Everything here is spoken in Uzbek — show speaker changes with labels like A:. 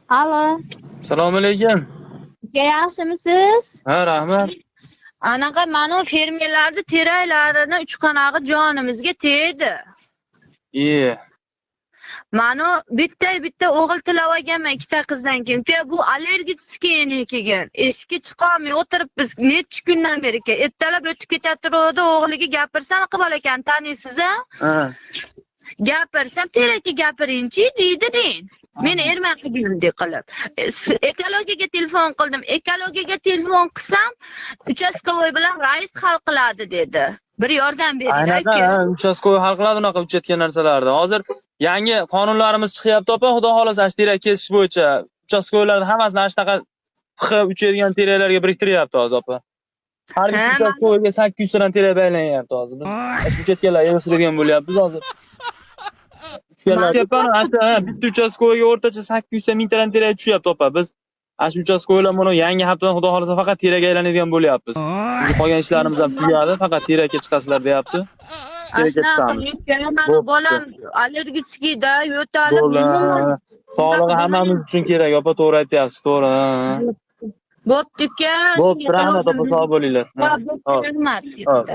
A: Alo.
B: Assalomu alaykum.
A: Aka, yaxshimisiz?
B: Ha, rahmat.
A: Anaqa manu fermerlarni teraklarini uchqonog'i jonimizga tegdi.
B: Iye.
A: Manu bitta bitta o'g'il tilab olganman ikkita qizdan keyin. Uka, bu allergический keyin. Eshikka chiqolmay o'tiribmiz necha kundan beri aka. Ertalab o'tib ketaturuvdi, o'g'liga gapirsam, Iqbol akani taniysiz a?
B: Ha.
A: Gapirsam, terakka gapiringchi deydi deyin. Meni ermak qilgandek qilib. Ekologiyaga telefon qildim. Ekologiyaga telefon qilsam, участковой bilan rais hal qiladi dedi. Bir yordam bering
B: Anaqa,
A: aka.
B: ha, участковый hal qiladi unaqa uchayotgan narsalarni. Hozir yangi qonunlarimiz chiqyapti opa, xudo xohlasa shu terak kesish bo'yicha. Участковый larni hammasini ana shunaqa pixib uchayotgan teraklarga biriktiryapti hozir opa. Har bitta участковый ga 800 tadan terak baylanyapti hozir. Biz shu uchayotganlar yig'ishtirgan bo'lyapmiz hozir. Uchganlar aytyapman, ana shu, ha, bitta участковый ga o'rtacha 800 ta 1000 tadan terak tushyapti opa. Biz ana shu участковый lar buni yangi haftadan xudo xohlasa faqat terakka aylanadigan bo'lyapmiz. Biz qolgan ishlarimiz ham tugadi, faqat terakka chiqasizlar deyapti. Terakka
A: Shunaqa
B: chiqamiz.
A: qilib, mani
B: Bo'pti.
A: bolam allergический da, yo'talib,
B: Bo'ldi.
A: umuman
B: Sog'lig'i hammamiz uchun kerak opa, to'g'ri aytyapsiz, to'g'ri. Ha.
A: Bo'pti aka.
B: Bo'pti, rahmat opa, sog' bo'linglar.
A: Ha,
B: Ha,
A: bo'pti,
B: hop.
A: rahmat.
B: Hop.